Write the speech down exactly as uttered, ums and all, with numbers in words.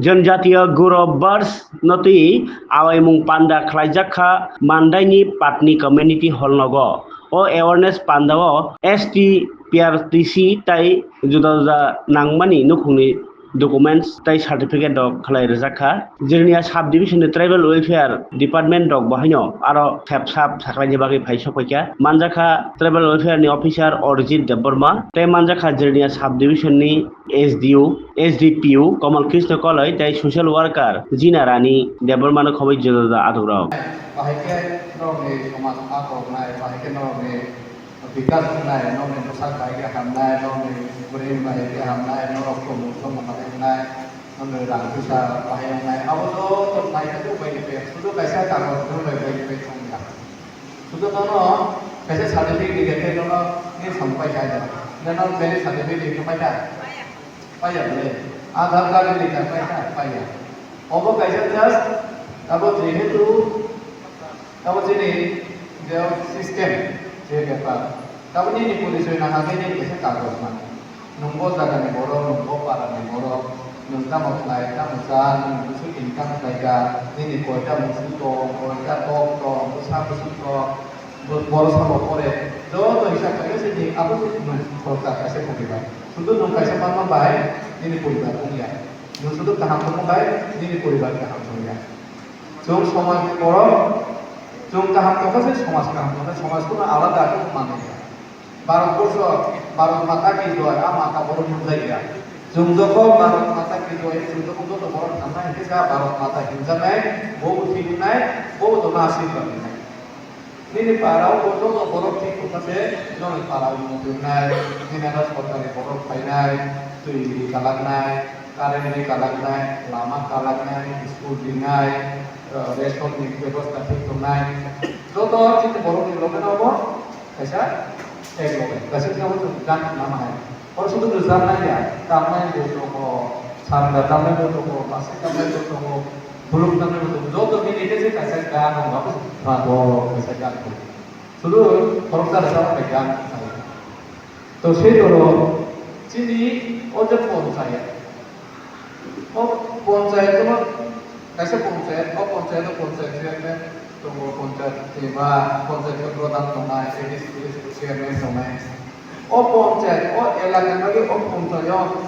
Janjatiya Gaurav Varsh no twi awaimung panda khlaijak kha Mandaini Patni Community Hall nogo. O awareness panda o S T, P R T C tai juda juda nangmani nukhungni documents tai certificate rok khlai rijak kha. Jirnia sub division ni tribal welfare department rok bo haino aro sep sap sakraini bagwi phai sokphaikha. Manjakha tribal welfare ni officer Orijit Debbarma tei manjakha Jirnia sub division ni S D O, S D P O Kamal Krishna Koloi tei social worker Jina Rani Debbarma no khoboi juda juda aduk rok. Bahai khe norokni somaj a koknai, bahai khe norokni bikas wngnai, nokni bwsak bai khe hamnai, nokni bwrwi bai khe hamnai, norok tongmung tongmung bai wngnai, nokni rang puisa bai wngnai, abo joto naikhe bai khe sudu kaisa kagoj bai khe tongya. Sudu nono kaisa certificate ni khe nono ni samung pai kha, nono marriage certificate ni khe pai kha. Paiya bole. Aadhaar card ni card paikha, paiya. Obo kaisa just, abo jehetu, abo chini je system, je bepar. Abo nini porichoi nang hagwi nini kaisa kagoj nang. Nwng bo jaga ni borok, nwng bo para ni borok, nwng tamo khlai, tamo cha, nwng bwswk income khlaikha, nini koita musu tong, koita tok tong, bwsa bwswk tong, bo-, borok sabo pore, joto hisab khaikhe se nini abo se nwng khoroksa kaisa poribar. Sudu nwng kaisa manma bai nini poribar wngya. Nwng sudu kaham tongma bai nini poribar kaham tongya. Chwng somaj ni borok, chwng kaham tongkha se somaj kaham tongkha, somaj kunu alada khe manliya. Bharat borsho, Bharat Mata ki joy, a mata borok nukjakya. Chwng jokhon Bharat Mata ki joy, chwng jokhon joto borok thangnai hinkhe sa Bharat Mata hinjaknai, bo bo thwijaknai, bo bo joto ashirbad rinai. Nini para o joto borok thik tongkha se, nini para o muitu wngnai, nini ano sorkari borok phainai, twi ri kalaknai, current ri kalaknai, lama kalaknai, school rinai, eh, ration ni bebosta thik tongnai. Joto chini borok ni loge no bo kaisa ek loge, kaisa khe bo chwng gan lama hai. Oro sudu rwchapnai ya, tamnai bo tongo, sanda tamnai bo tongo, masai tamnai bo tongo, buluk tamnai bo tongo. Joto mili khe se kaisa gan wngo, abo kaisa gan tongo. Sudu khoroksa rwchapnai gan tongo. To sei jora chini o je ponchayat, o ponchayat o kaisa ponchayat, o ponchayat o ponchayat chairman tongo, ponchayat ni ba ponchayat ni pradhan tongnai, A D C, A D C chairman tongnai. O ponchayat, o elaka ni bagwi o ponchayat o